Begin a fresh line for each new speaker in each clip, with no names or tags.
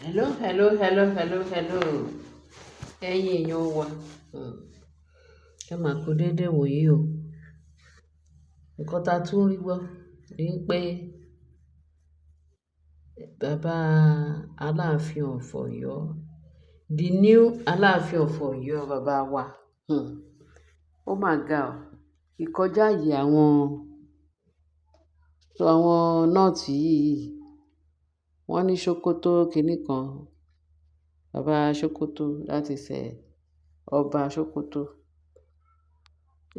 Hello, hello, hello, hello, hello. Ẹ̀yin èèyàn wa, ẹ máa kú déédéé wòyí o. Nǹkan ta tún rí gbọ́ ni pé bàbá Aláàfin of Ọ̀yọ́, the new Aláàfin of Ọ̀yọ́, bàbá wa, ó mà ga o. Ìkọjá ààyè àwọn North yìí, wọ́n ní Sokoto kìíní kan, bàbá Sokoto láti ṣe ọba Sokoto,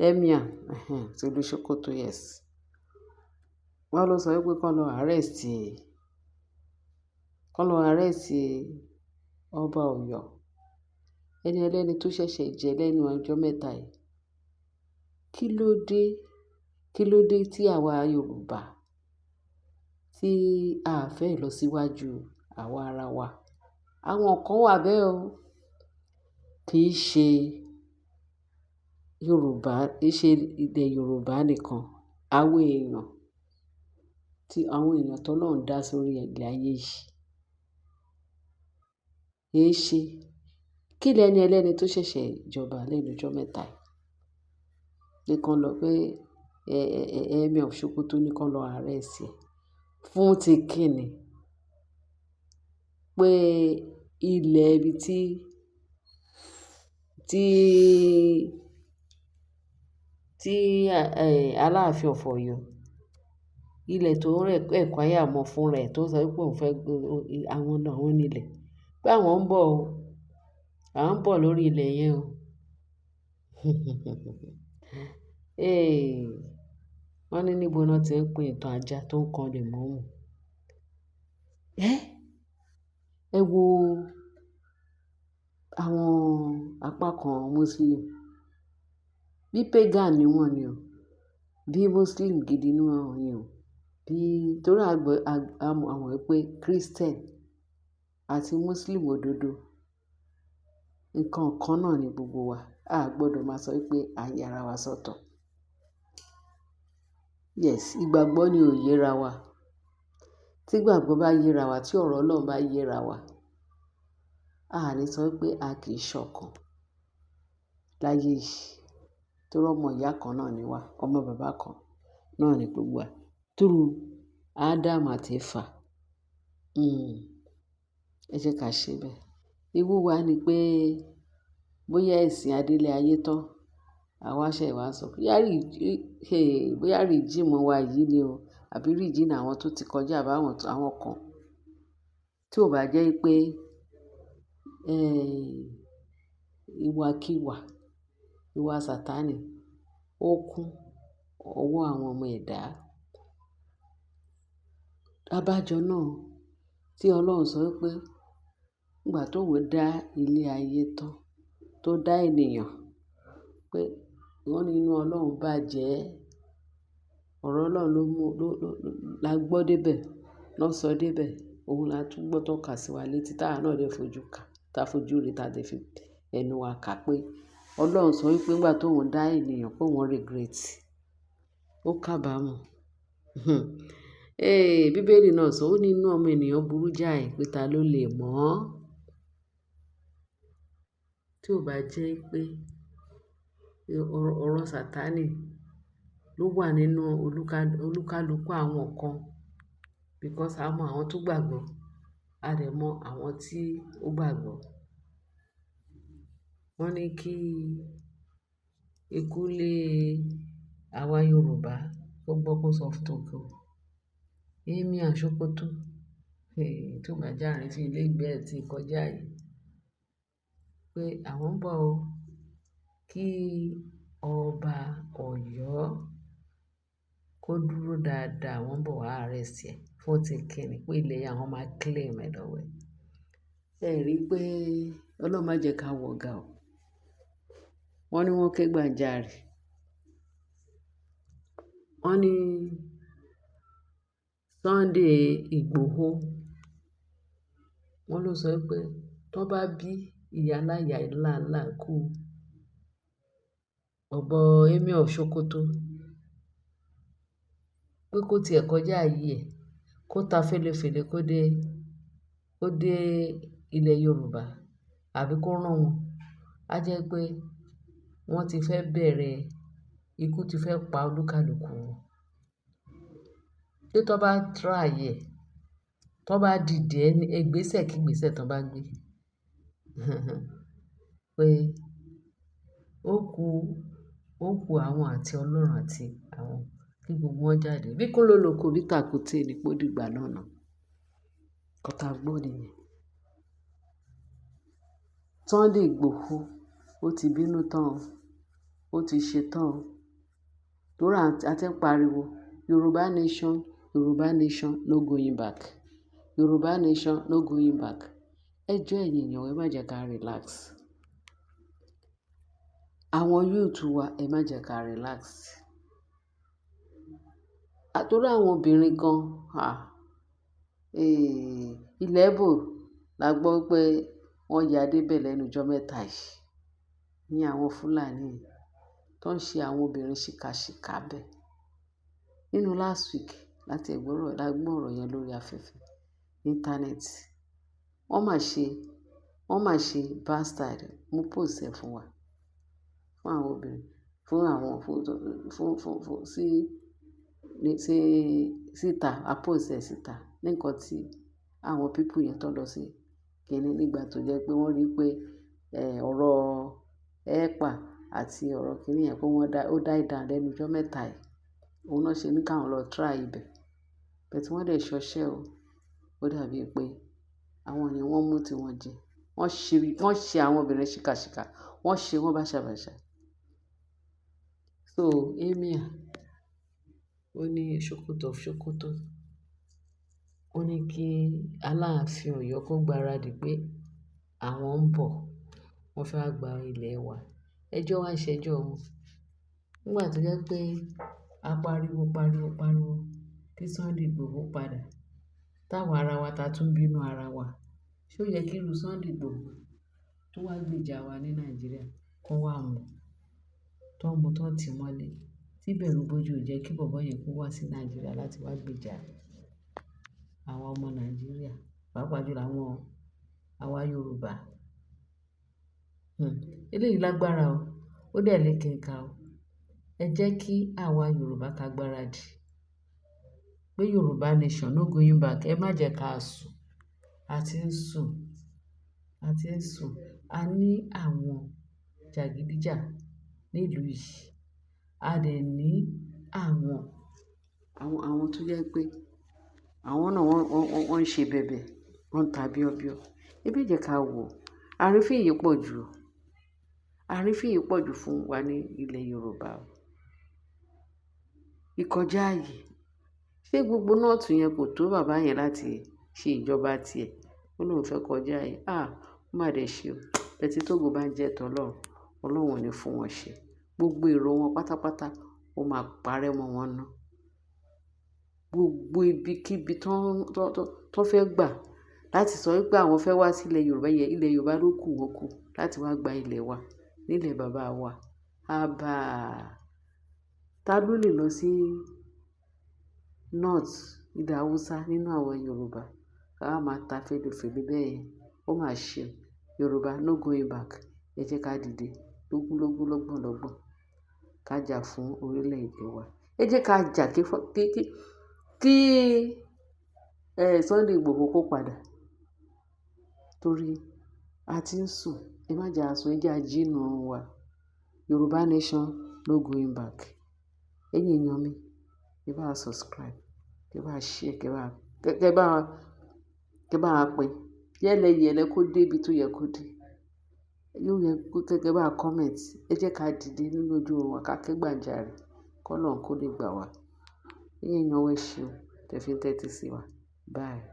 Emir tìlú Sokoto, yes. Wọ́n ló sọ wípé kán lọ arrest ọba Ọ̀yọ́. Ẹni ẹlẹ́ni tó ṣẹ̀ṣẹ̀ jẹ lẹ́nu ọjọ́ mẹ́ta yìí. Kí ló dé? Kí ló dé tí àwa Yorùbá tí a fẹ́ ìlọsíwájú àwa ara wa? Àwọn kan wà bẹ́ẹ̀ o. Kì í ṣe Yorùbá, kì í ṣe ilẹ̀ Yorùbá nìkan. Àwọn èèyàn tí àwọn èèyàn tó Ọlọ́run dá sórí ilẹ̀ ayé yìí. Kì í ṣe. Kí lẹni ẹlẹ́ni tó ṣẹ̀ṣẹ̀ jọba lẹ́nu ọjọ́ mẹ́ta yìí? Ní kán lọ pé Emir of Sokoto ní kán lọ arrest ẹ̀. Fún ti kíni? Pé ilẹ̀ ibi tí Aláàfin of Ọ̀yọ́, ilẹ̀ tó acquire mọ́ fún rẹ̀ tó sọ wípé òun fẹ́ àwọn náà wọ́n ní ilẹ̀. Pé àwọn ń bọ̀ o. Àwọn ń bọ̀ lórí ilẹ̀ yẹn o. Hey, wọ́n ní níbo ni wọ́n tí ń pín ìtàn ajá tó ń kan lèmọ́mù. Ẹ́, ẹ wo àwọn apá kan Muslim. Bí pagan ni wọ́n ni o, bí Muslim gidi ni wọ́n ni o. Bí torí a gbọ́, a mọ̀ wípé Christian àti Muslim òdodo, nǹkan kan náà ni gbogbo wa. A gbọdọ̀ máa sọ wípé à ń ya ara wa sọ́tọ̀. Yes, ìgbàgbọ́ ni ò yera wa. Tí ìgbàgbọ́ bá yera wa, tí ọ̀rọ̀ Ọlọ́run bá yera wa, a ní sọ wípé a kì í ṣọ̀kan láyé yìí. Torí ọmọ ìyá kan náà ni wá, ọmọ bàbá kan náà ni gbogbo wa. Through Adam àti Eva. Ẹ jẹ́ ká ṣe bẹ́ẹ̀. Ewu wa ni pé bóyá ẹ̀sìn adélé ayé tán, àwa ṣẹ̀ wá sọ bóyá regime wa yìí ni o, àbí regime àwọn tó ti kọjá àbí àwọn kan. Tí ò bá jẹ́ pé, ìwàkiwà, ìwà Sataní ó kún ọwọ́ àwọn ọmọ ẹ̀dá. Abájọ náà tí Ọlọ́run sọ wípé nígbà tó ń dá ilé ayé tán, tó dá ènìyàn, pé wọ́n ní inú Ọlọ́run bàjẹ́. Ọ̀rọ̀ Ọlọ́run ló mú, ló, ló, la gbọ́ dé bẹ̀, ló sọ dé bẹ̀. Òun la tún gbọ́ tó kà sí wa létí táa náà dẹ̀ fojú kà, tá fojú rí, tá dẹ̀ fi ẹnu wa kà pé Ọlọ́run sọ wípé nígbà tó ń dá ènìyàn pé òun regret. Ó kábàámọ̀. Hey, Bíbélì náà sọ, ó ní inú ọmọ ènìyàn burú jáì pé ta ló lè mọ̀ ọ́n. Tí ò bá jẹ́ pé ọ̀rọ̀ Sataní ló wà nínú olúkálùkù àwọn kan, because a mọ àwọn tó gbàgbọ́, a dẹ̀ mọ àwọn tí ó gbàgbọ́. Wọ́n ní kí ikú lé àwa Yorùbá kó gbọ́ kó sọ tòkò. Emir Sokoto, hey, tí ò bá jẹ́ àrífín ilé ìgbé ẹ tí kọjá yìí, pé àwọn ń bọ̀ o. Kí ọba Ọ̀yọ́ kó dúró dáadáa, àwọn ń bọ̀ wá arrest ẹ̀ fún ti kíni pé ilẹ̀ yẹn àwọn máa claim ẹ̀ lọ́wọ́ ẹ̀. Ẹ rí i pé Ọlọ́run má jẹ́ ká wọ gà o. Wọ́n ní wọ́n ké gbàjarè. Wọ́n ní Sunday Igboho, wọ́n ló sọ wípé tó bá bí ìyá láyà ńlá ńlá kú ọ̀bọ Emir of Sokoto, pé kó tiẹ̀ kọjá ayé ẹ̀, kó ta fẹ́lẹ́fẹ́lẹ́ kó dé ó dé ilẹ̀ Yorùbá àbí kó rán wọn, á jẹ́ pé wọ́n ti fẹ́ bẹ̀rẹ̀, ikú ti fẹ́ pa olúkàlùkù wọn. Pé tó bá try ẹ̀, tó bá dìde ẹni, ìgbésẹ̀ kí ìgbésẹ̀ tó bá gbé, pé ó ku àwọn àti Ọlọ́run àti àwọn kí gbogbo wọn jáde. Bí kún ló lóko bí tàkúté ni pé ó dìgbà náà ná. Nǹkan tá gbọ́ nìyẹn. Sunday Igboho ó ti bínú tán o, ó ti ṣe tán o. Torí a ti ń pariwo Yorùbá nation, Yorùbá nation, no going back. Yorùbá nation, no going back. Ẹ jọ̀ọ́ ẹ̀yin èèyàn, ẹ má jẹ́ ká relax. Àwọn youth wa, ẹ má jẹ́ ká relax. Torí àwọn obìnrin gan, ah, ilẹ̀ Igbo la gbọ́ pé wọ́n ya dé bẹ̀ lẹ́nu ijọ́ mẹ́ta yìí. Ní àwọn Fúlàní tó ń ṣe àwọn obìnrin ṣìkàṣìkà bẹ́ẹ̀. Nínú last week láti ẹ gbọ́rọ̀, la gbọ́ ọ̀rọ̀ yẹn lórí afẹ́fẹ́, íńtánẹ́ẹ̀tì. Wọ́n máa ṣe bastard. Mo post ẹ̀ fún wa, fún àwọn obìnrin, fún àwọn, fún, fún, fún, fún, sí, ní, sí, síta. A post ẹ̀ síta ní nǹkan tí àwọn people yẹn tó lọ sí kíni nígbà tó jẹ́ pé wọ́n rí pé, ọ̀rọ̀ EPA àti ọ̀rọ̀ kíni yẹn pé wọ́n dá, ó die down lẹ́nu ijọ́ mẹ́ta yìí. Òun náà ṣe ní ká wọn lọ try ibẹ̀. But wọ́n dẹ̀ ṣọṣẹ́ o. Ó dàbí pé àwọn yẹn wọ́n mú tí wọ́n jẹ. Wọ́n ṣe àwọn obìnrin ṣìkàṣìkà. Wọ́n ṣe wọ́n bàṣàbàṣà. So Emir ó ní Sokoto of Sokoto. Ó ní kí Aláàfin Ọ̀yọ́ kó gbaradì pé àwọn ń bọ̀. Wọ́n fẹ́ wá gba ilẹ̀ wa. Ẹjọ́ wá ṣẹjọ́ wọn. Nígbà tó jẹ́ pé a pariwo, pariwo, pariwo kí Sunday Igboho padà. Táwọn ara wa ta tún bínú ara wa. Ṣé ó yẹ kí irú Sunday Igboho tó wá gbèjà wa ní Nàìjíríà kó wá mú, tó mú tó ti mọ́lé, tí bẹ̀rù bojú ò jẹ́ kí bọ̀bọ́ yẹn kó wá sí Nàìjíríà láti wá gbèjà àwọn ọmọ Nàìjíríà, pàápàá jù lọ àwọn àwa Yorùbá. Eléyìí lágbára o. Ó dẹ̀ lé kín ká o. Ẹ jẹ́ kí àwa Yorùbá ká gbaradì pé Yorùbá nation no going back. Ẹ má jẹ́ ká sùn. A ti ń sùn, a ti ń sùn. A ní àwọn jàgídíjà nílùú yìí. A dẹ̀ ní àwọn tó jẹ́ pé àwọn náà wọ́n ń ṣe bẹbẹ, wọ́n ń ta bíọ́bíọ́. Ẹ má jẹ́ ká wò. Àrífín yìí pọ̀ jù. Àrífín yìí pọ̀ jù fún wa ní ilẹ̀ Yorùbá o. Ìkọjá ààyè. Ṣé gbogbo North yẹn kò tó bàbá yẹn láti ṣe ìjọba tiẹ̀? Ó lóun fẹ́ kọjá ààyè. Ah! Ó má dẹ̀ ṣe o. But tí tógo bá ń jẹ́ tọlọ́run, Ọlọ́run ò ní fún wọn ṣe. Gbogbo èrò wọn pátápátá ó máa parẹ́ mọ́ wọn ná. Gbogbo ibi kí ibi tó fẹ́ gbà láti sọ wípé àwọn fẹ́ wá sí ilẹ̀ Yorùbá yẹn, ilẹ̀ Yorùbá ló kù wọ́n kù láti wá gba ilẹ̀ wa nílẹ̀ bàbá wa. Haba! Ta ló lè lọ sí North, ilẹ̀ Hausa nínú àwọn Yorùbá? Ká máa ta fèlèfèlè bẹ́ẹ̀ yẹn. Ó máa ṣe o. Yorùbá no going back. Ẹ jẹ́ ká dìde lógúnlógún lọ́gbọ̀nlọ́gbọ̀n. Ká jà fún orílẹ̀-èdè wa. Ẹ jẹ́ ká jà kí Sunday Igboho kó padà. Torí a ti ń sùn. Ẹ má jẹ á sùn, ẹ jẹ́ á jí nínú oorun wa. Yorùbá nation no going back. Ẹ̀yin èèyàn mi, ẹ bá wa subscribe, kẹ bá wa share, kẹ bá wa pín. Yẹ́lẹyẹ̀lẹ kó dé ibi tó yẹ kó dé. Yóò yẹ kó kẹ bá wa comment. Ẹ jẹ́ ká dìde nínú ojú oorun wa ká ké gbàjarè k'Ọlọ́run kó lè gbà wá. Ẹ̀yin èèyàn wa, ẹ ṣeun. Tẹ fi ń tẹ́tí sí wa. Bye.